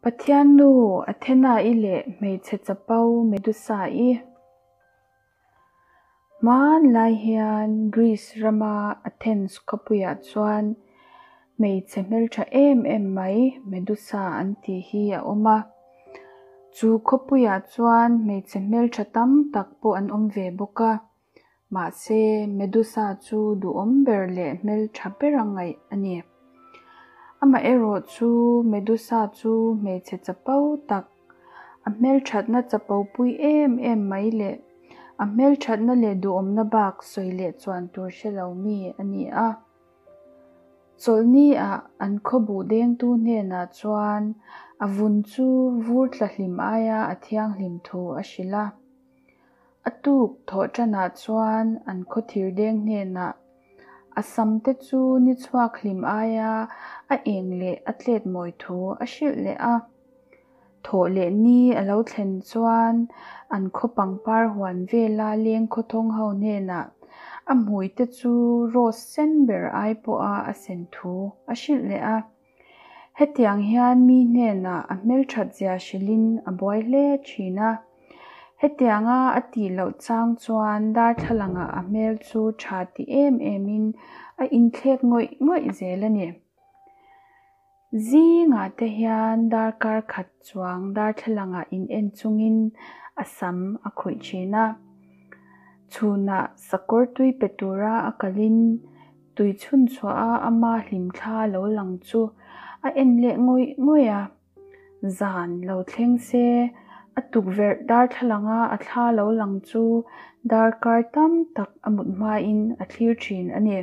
Pathiannu Athena-i leh hmeichhe chapo Medusa-i. Hmanlai hian Greece rama Athens khawpuiah chuan hmeichhe hmeltha em em mai Medusa an tih hi a awm a. Chu khawpuiah chuan hmeichhe hmeltha tam tak pawh an awm ve bawk a. Mahse, Medusa chu duhawm ber leh hmeltha bera ngaih a ni. Amaherawh chu Medusa chu hmeichhe chapo tak, a hmelthatna chapo pui em em mai leh a hmelthatna leh duhawmna bak sawi leh chuan tur hre lo mi a ni a. Chawlhni ah an khawbuh dengtu hnenah chuan a vun chu vur tla hlim aia a thianghlim thu a hrilh a. A tuk thawh tanah chuan an khaw thir deng hnenah a sam te chu ni chhuak hlim aia a eng leh a tlet mawi thu a hrilh leh a. Thawh leh ni a lo thlen chuan an khaw pangpar huan vela leng khawthawng ho hnenah a hmui te chu rose sen ber ai pawha a sen thu a hrilh leh a. Hetiang hian mi hnenah a hmelthat zia hrilhin a buai hle thin a. Hetianga a tih loh chang chuan darthlalangah a hmel chu tha ti em emin a inthlek ngawih ngawih zel a ni. Zingah te hian darkar khat chuang darthlalangah in en chungin a sam a khawih thin a. Chhunah sakawr tui pe tura a kalin tui chhun chhuah a ama hlimthla lo lang chu a en leh ngawih ngawih a. Zan lo thleng se, a tukverh darthlalanga a thla lo lang chu darkar tam tak a mut hmain a thlir thin a ni.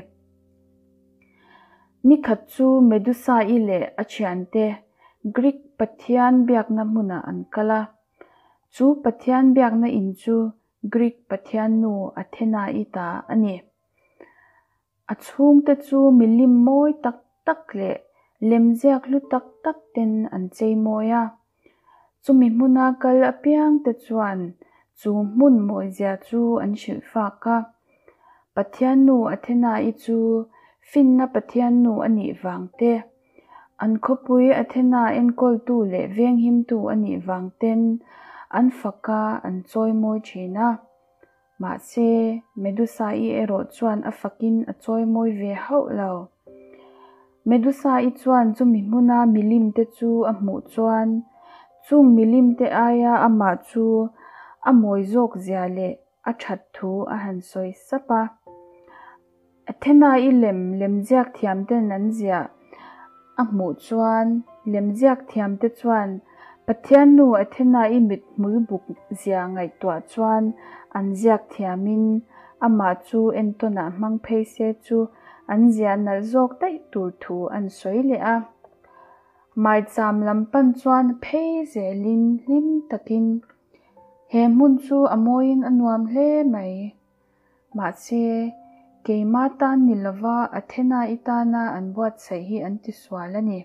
Nikhat chu Medusa-i leh a thiante Greek pathian biakna hmunah an kal a. Chu pathian biakna in chu Greek pathiannu Athena-i ta a ni. A chhungte chu milim mawi tak tak leh lemziak hlu tak tak ten an chei mawi a. Chumi hmuna kal apiangte chuan chu hmun mawizia chu an hrilh fak a. Pathiannu Athena-i chu finna Pathiannu a nih vang te, an khawpui Athena enkawltu leh venghimtu a nih vang ten an fak a, an chawimawi thin a. Mahse, Medusa-i erawh chuan a fakin a chawimawi ve hauh lo. Medusa-i chuan chumi hmuna milim te chu a hmuh chuan chung milim te aia amah chu a mawi zawk zia leh a that thu a han sawi sap a. Athena-i lem lemziak thiam ten an ziah a hmuh chuan lemziak thiam te chuan Pathiannu Athena-i mithmul buk zia ngaihtuah chuan an ziak thiamin amah chu entawnah hmang phei se chu an ziah nalh zawk daih tur thu an sawi leh a. Maicham lam pan chuan phei zelin hlim takin he hmun chu a mawiin a nuam hle mai. Mahse, keima tan ni lova Athena-i tana an buatsaih hi an tisual a ni.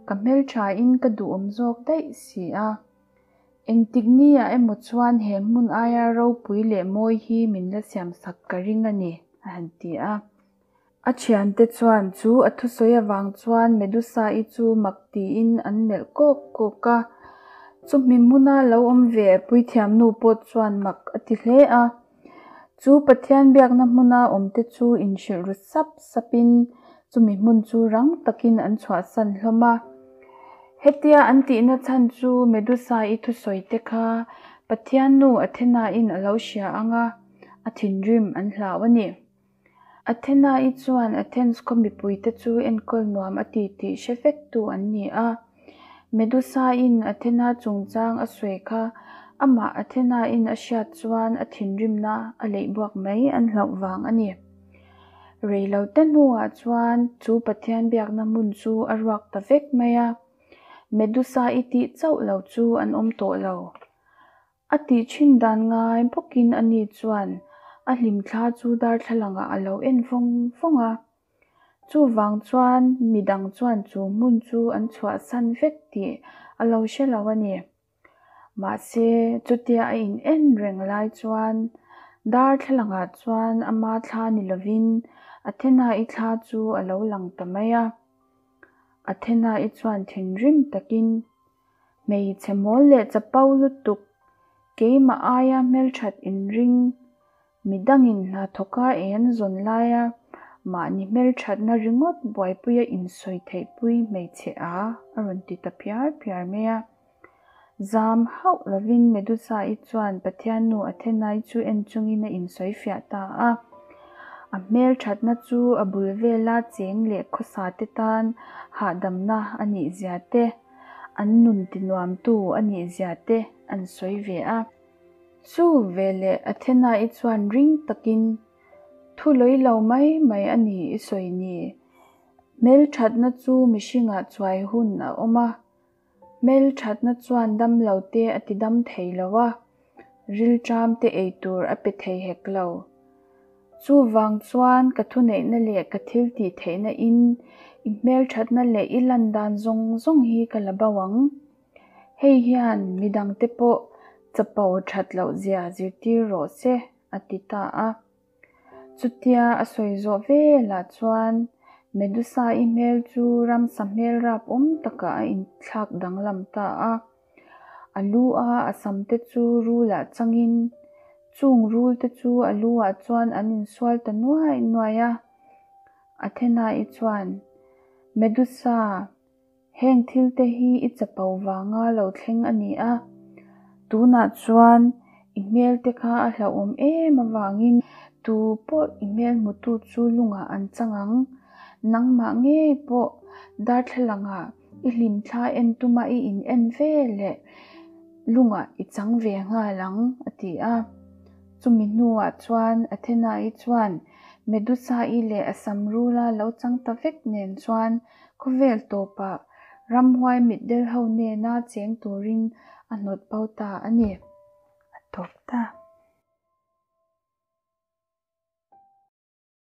Ka hmelthain ka duhawm zawk daih si a. Engtik niah emaw chuan he hmun aia ropui leh mawi hi min la siamsak ka ring a ni, a han ti a. A thiante chuan chu a thusawi avang chuan Medusa-i chu mak tiin an melh kawk kawk a. Chumi hmuna lo awm ve puithiamnu pawh chuan mak a ti hle a. Chu Pathian biakna hmuna awmte chu inhrilh ru sap sapin chumi hmun chu rang takin an chhuahsan hlawm a. Hetia an tihna chhan chu Medusa-i thusawite kha Pathiannu Athena-in a lo hria ang a, a thinrim an hlau a ni. Athena-i chuan Athens khaw mipuite chu enkawl nuam a ti tih hre vektu an ni a. Medusa-in Athena chungchang a sawi kha amah Athena-in a hriat chuan a thinrimna a leih buak mai an hlauh vang a ni. Reilote hnuah chuan chu Pathian biakna hmun chu a ruak ta vek mai a. Medusa-i tih chauh lo chu an awm tawh lo. A tih thin dan ngai bawkin a ni chuan a hlimthla chu darthlalangah a lo en vawng vawng a. Chuvang chuan midang chuan chu hmun chu an chhuahsan vek tih a lo hre lo a ni. Mahse, chutia a in en reng lai chuan darthlalangah chuan ama thla ni lovin Athena-i thla chu a lo lang ta mai a. Athena-i chuan thinrim takin. Hmeichhe mawl leh chapo lutuk, keimah aia hmelthat inring, midangin hna thawka ei an zawn laia mahni hmelthatna ringawt buaipuia insawi theihpui hmeichhe a a rawn ti ta phiar phiar mai a. Zam hauh lovin Medusa-i chuan Pathiannu Athena-i chu en chungin a insawi fiah ta a. A hmelthatna chu a bul vela cheng leh khawsa te tan hahdamna a nih zia te, an nun tinuamtu a nih zia te an sawi ve a. Chu veleh Athena-i chuan ring takin, Thu lawi lo mai mai a ni i sawi ni. Hmelthatna chu mihringah chuai hun a awm a. Hmelthatna chuan damlo te a ti dam thei lo a, rilṭam te ei tur a pe thei hek lo. Chuvang chuan ka thuneihna leh ka thil tih theihna in i hmelthatna leh i lan dan zawng zawng hi ka la bo ang. Hei hian midangte pawh chapo that loh zia zirtir rawh se, a ti ta a. Chutia a sawi zawh velah chuan Medusa-i hmel chu ramsa hmel rap awm takah a inthlak danglam ta a. A lu a a sam te chu rulah changin chung rul te chu a lu ah chuan an insual ta nuai nuai a. Athena-i chuan, Medusa, Heng thil te hi i chapo vanga lo thleng a ni a, tunah chuan i hmel te kha a hlauhawm em avangin tu pawh i hmel hmutu chu lungah an chang ang. Nangmah ngei pawh darthlalangah i hlimthla en tuma i in en ve leh lungah i chang ve nghal ang, a ti a. Chumi hnuah chuan Athena-i chuan Medusa-i leh a samrula lo chang ta vek nen chuan Khawvel tawpah ramhuai mitdel ho nena cheng turin a hnawt bo ta a ni. A tawp ta.